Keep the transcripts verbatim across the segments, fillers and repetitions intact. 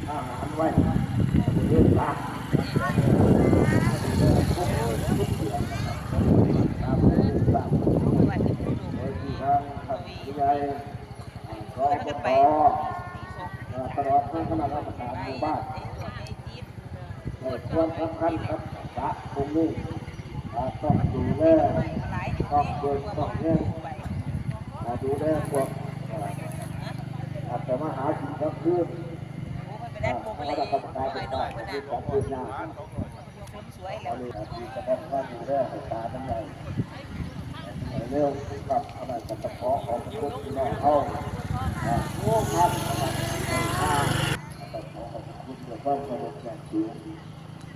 อาหารไว้บริเวณบ้านตามที่ทางท่านผู้ใหญ่ อ่า กปต อ่า ตลอดทั้งคณะกรรมการหมู่บ้าน ให้ความสำคัญกับสระตรงนี้ อ่า ต้องดูแล ต้องเบิ่งต้องแยง อ่า ดูแลพวก อ่า อาจจะมาหากินกลางคืน อ่า คณะกรรมการเป็นฝ่ายที่จัดเตรียมงาน อันนี้อาจจะต้องมาดูแลให้ตามันใหญ่ ให้เร็วครับ อันนั้นก็ต้องขอขอบคุณพี่น้องเฮา อ่า ทุกท่านนะครับ ต้องขอขอบคุณด้วยความเคารพอย่างสูง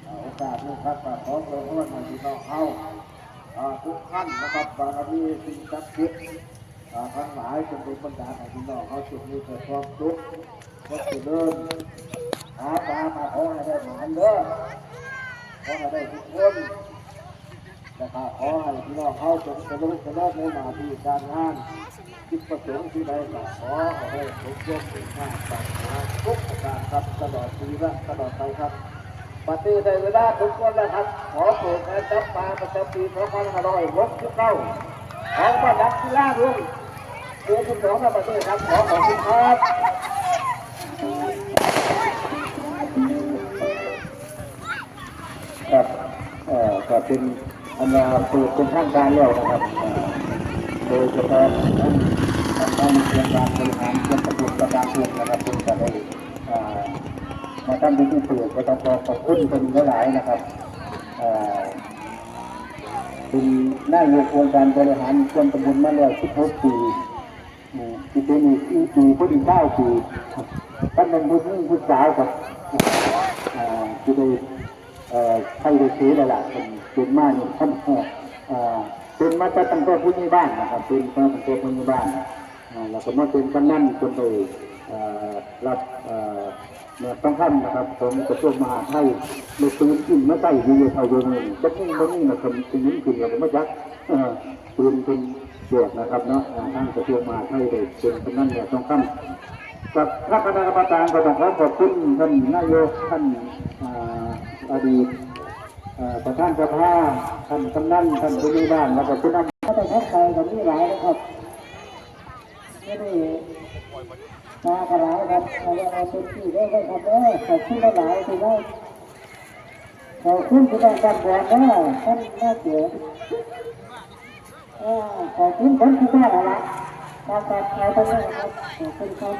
อ่า โอกาสนี้ครับ ก็ขออวยพรให้พี่น้องเฮา อ่า ทุกท่านนะครับ บารมีสิ่งศักดิ์สิทธิ์ อ่า ทั้งหลายจงดลบันดาลให้พี่น้องเฮาจงมีแต่ความสุข ความเจริญ หาปลามาขอให้ได้หมานเด้อ ขอให้ได้ทุกคน นะครับ ขอให้พี่น้องเฮาจงเจริญเจริญในหน้าที่การงาน จุดประสงค์ที่ใดก็ขอให้ได้สมความมุ่งมา่ปรารถนาทุกประการครับ ตลอดชีวิตตลอดไปครับ บัดนี้ได้เวลาสมควรแล้วครับ ขอโปรดงานจับปลาประจำปีสองพันห้าร้อยหกสิบเก้า ของบ้านหลักศิลารุ่ง หมู่สิบสอง ครับ บัดนี้ครับ ขอขอบคุณครับ ครับ เอ่อ ก็เป็นอันว่าเปิดเป็นทางการแล้วนะครับ เอ่อ โดยเฉพาะท่าน ท่านผู้อำนวยการบริหารส่วนตำบลประการพงศ์นะครับ เพิ่นก็ได้ อ่า มาทำพิธีเปิด ก็ต้องขอขอบคุณเพิ่นหลายๆนะครับ อ่า เป็นนายกองค์การบริหารส่วนตำบลมาแล้วสิบหกปี อืม สิเป็นอีกสี่ปี พอดีเก้าปี ท่านเป็นผู้หญิงผู้สาวครับ อ่า สิได้ เอ่อ ใครได้เสียแล้วล่ะ เป็น เป็นมานี่ท่าน เอ่อ เป็นมาตั้งแต่ผู้ใหญ่บ้านนะครับ เป็นมาตั้งแต่ผู้ใหญ่บ้าน อ่า แล้วก็มาเป็นกำนันจนได้ เอ่อ รับ เอ่อ แหนบทองคำนะครับ ของกระทรวงมหาดไทย ในปืนกินมาใส่อยู่เท่าเดิมเลย จะมีบ่มีนะครับ เป็นหยังขึ้นเราก็มาจัก เอ่อ ปืนเป็นแจกนะครับเนาะ อ่า ทางกระทรวงมหาดไทยได้เป็นกำนันแหนบทองคำ กับคณะกรรมการก็ต้องขอขอบคุณท่านนายก ท่าน อ่า อดีต เอ่อ ประธานสภา ท่านกำนัน ท่านผู้ใหญ่บ้าน แล้วก็ผู้นำ ก็ต้องขอบใจกันนี่หลายนะครับ ไม่ได้มากันหลายครับ เอาไว้เอาเต็มที่เลยนะครับเด้อ ขอบคุณหลายๆ พี่น้อง ขอบคุณพี่น้องบ้านบอนเด้อ ท่านแม่เจ๋ง เออ ขอบคุณคนทุกท่านนั่นละ ครับ ครับ เอาไปเลยครับ ขอบคุณครับ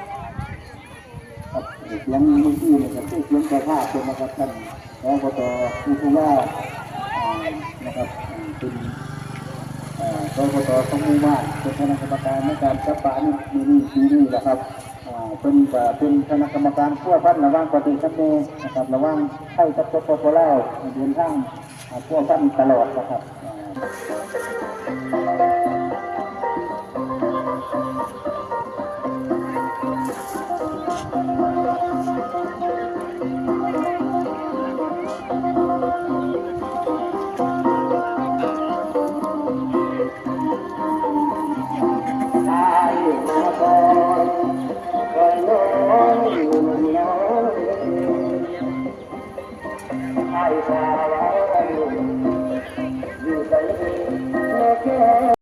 ครับ เสียงเมื่อกี้เนี่ยก็คือเสียงเจ้าภาพเป็นนะครับ ท่าน อบต วิทยา อ่า นะครับ อ่า เป็น อ่า อบต ของหมู่บ้าน เป็นคณะกรรมการในการจับปลาในมื้อนี้ปีนี้นะครับ อ่า เป็นก็เป็นคณะกรรมการพัวพันระหว่างประเทศกับแม่นะครับ ระหว่างไทยกับ สปป ลาว เดินทาง อ่า พัวพันตลอดนะครับ อ่า อ้ายสาวอยู่ไสแม่แก้ว